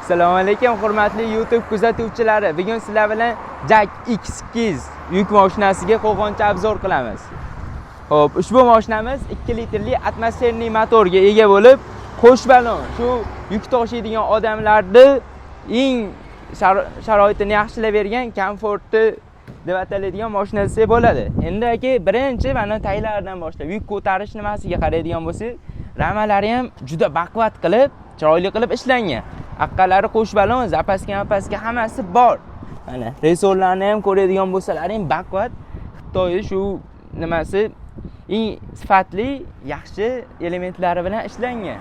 Assalomu alaykum hurmatli YouTube kuzatuvchilari. Bugun sizlar bilan JAC X2 yuk mashinasiga qo'qoncha обзор qilamiz. Xo'p, ushbu mashinamiz 2 litrli atmosferniy motorga ega bo'lib, qo'sh balon shu yuk tashiydigan odamlarni eng sharoitini yaxshilab bergan komfortni deb ataladigan mashina desak bo'ladi. Endi aka, birinchi mana taylaridan boshlab yuk ko'tarish nimasiga qaraydigan bo'lsak, ramalari ham juda baquvvat qilib, chiroyli qilib ishlangan. Aqqalari qo'sh balon, zapaska hammasi bor. Mana resorlarni ham ko'radigan bo'lsalaring, baquvvat Xitoyni shu nimasi eng sifatli, yaxshi elementlari bilan ishlangan.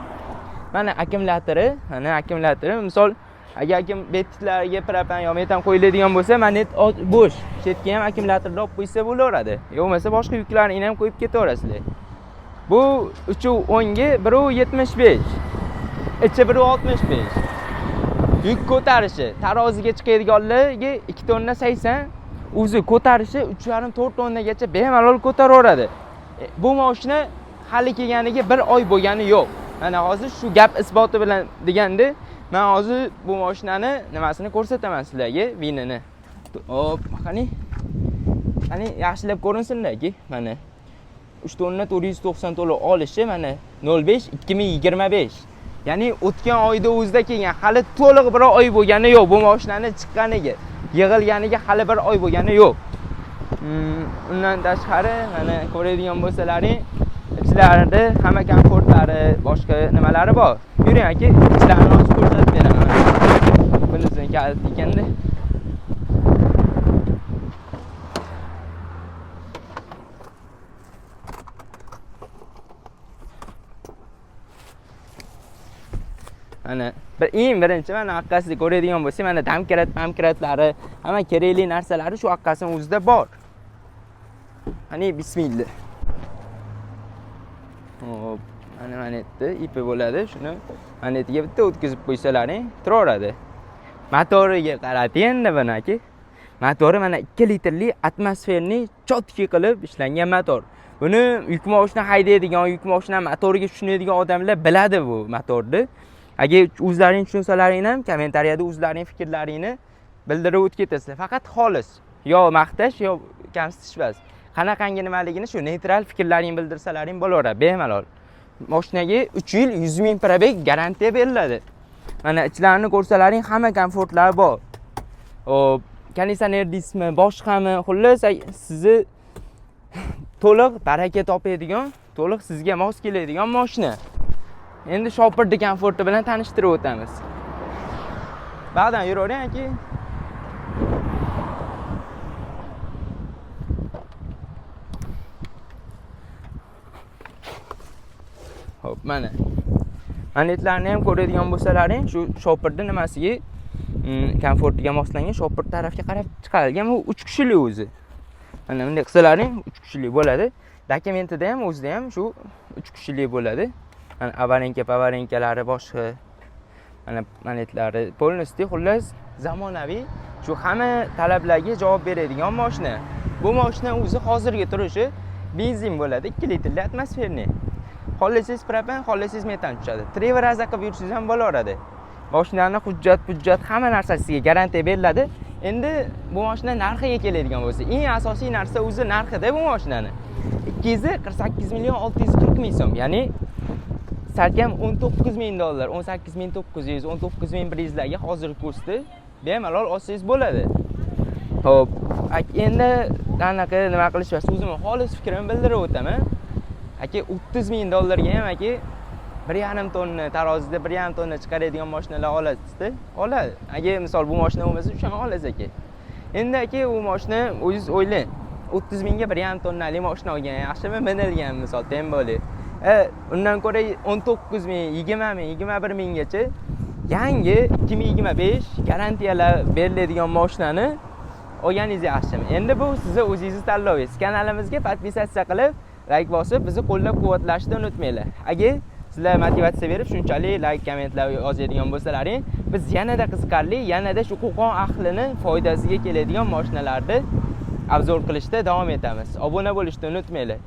Mana akkumulyatori, misol agar kim betlarga propan yo metan qo'yiladigan bo'lsa, mana bo'sh. Chetga ham akkumulyatorni olib qo'ysa bo'laveradi. Yo bo'lmasa boshqa yuklarni ham qo'yib ketaverasizlar. Bu 3.10 ga 1.75. Ichi 1.65. Yuk ko'tarishi taroziga chiqadiganlarga 2 tonna 80, o'zi ko'tarishi 3.5-4 tonnagacha bemalol ko'taraveradi. Bu mashina hali kelganiga 1 oy bo'lgani yo'q. Mana hozir shu gap isboti bilan deganda, men hozir bu mashinani nimasini ko'rsataman sizlarga, vinini. Hop, qani? Qani yaxshilab ko'rinsin-da-ki, mana 3 tonna 490 to'la olishi mana 05 2025. Ya'ni o'tgan oyda o'zida kelgan, hali to'liq bir oy bo'lgani yo'q bu mashinani chiqqaniga, yig'ilganiga hali bir oy bo'lgani yo'q. Undan tashqari mana ko'radigan bo'lsalaring, ichlarida hamma komfortlari, boshqa nimalari bor. Yuring aka, ichlarini hozir ko'rsatib beraman. Bunisini kalit ekanda. Mana bir eng birinchi mana orqasida ko'radigan bo'lsak, mana damkirat, pamkiratlari, hamma kerakli narsalari shu orqasini o'zida bor. Qani bismillah. Hop, mana yerda ipi bo'ladi, shuni mana yerga bitta o'tkazib qo'ysalaring, turaveradi. Motoriga qarati endi buni aka. Motori mana 2 litrli atmosferniy chotki qilib ishlangan motor. Buni yuk mashina haydaydigan, yuk mashina motoriga tushunadigan odamlar biladi bu motorni. Agar o'zlaring tushunsalaring ham kommentariyada o'zlaring fikrlaringni bildirib o'tib ketasizlar. Faqat xolis, yo maqtash, yo kamsitish emas. Qanaqangi nimaligini shu neytral fikrlaringni bildirsalaring bo'laveradi bemalol. Mashinaga 3 yil 100 ming probeg garantiya beriladi. Mana ichlarini ko'rsalaring hamma komfortlari bor. Hop, konditsioner deysizmi, boshqami, xullas sizni to'liq baraka topadigan, to'liq sizga mos keladigan mashina. Endi shopirni komforti bilan tanishtirib o'tamiz. Ba'dan yuravering aka. Hop, mana. Manetlarni ham ko'radigan bo'lsalaring, shu shopirni nimasiga, komfortiga moslangan, shopir tarafga qarab chiqarilgan. Bu 3 kishilik o'zi. Mana bunday qilsalaring 3 kishilik bo'ladi. Dokumentida ham o'zida ham shu 3 kishilik bo'ladi. Mana avarenka, pavarenkalari boshqa mana manetlari polностью, xullas zamonaviy, shu hamma talablarga javob beradigan mashina. Bu mashina o'zi hozirgi turishi benzin bo'ladi, 2 litrli atmosferniy. Xohlasangiz propan, xohlasangiz metan tushadi. Trevor qilib yursangiz ham bo'laveradi. Mashinani hujjat, hujjat hamma narsasiga garantiya beriladi. Endi bu mashina narxiga keladigan bo'lsa, eng asosiy narsa o'zi narxida bu mashinani. 248 million 640 ming so'm, ya'ni salkam 19 ming dollar, 18 900, 19 100 larga hozirgi kursda bemalol olsangiz bo'ladi. Xo'p, endi anaqa nima qilish emas, o'zimni xolis fikrimni bildirib o'taman. Aka, 30 ming dollarga ham aka 1.5 tonna tarozida 1.5 tonna chiqaradigan mashinalar olasizda, oladi. Agar misol bu mashina bo'lmasa, o'shani olasiz aka. Endi aka, u mashina o'zingiz o'ylang. 30 mingga 1.5 tonnali mashina olgan yaxshimi, minilgan misol temboli. Undan ko'ra 19 ming, 20 ming, 21 minggacha yangi 2025 garantiyalar beriladigan mashinani olganingiz yaxshimi? Endi bu sizni o'zingizni tanlovingiz. Kanalimizga podpisatsiya qilib, like bosib, bizni qo'llab-quvvatlashni unutmanglar. Agar sizlar motivatsiya berib, shunchalik like, kommentlar yozadigan bo'lsalaring, biz yanada qiziqarli, yanada shu Qo'qon ahlini foydasiga keladigan mashinalarni obzor qilishda davom etamiz. Obuna bo'lishni unutmanglar.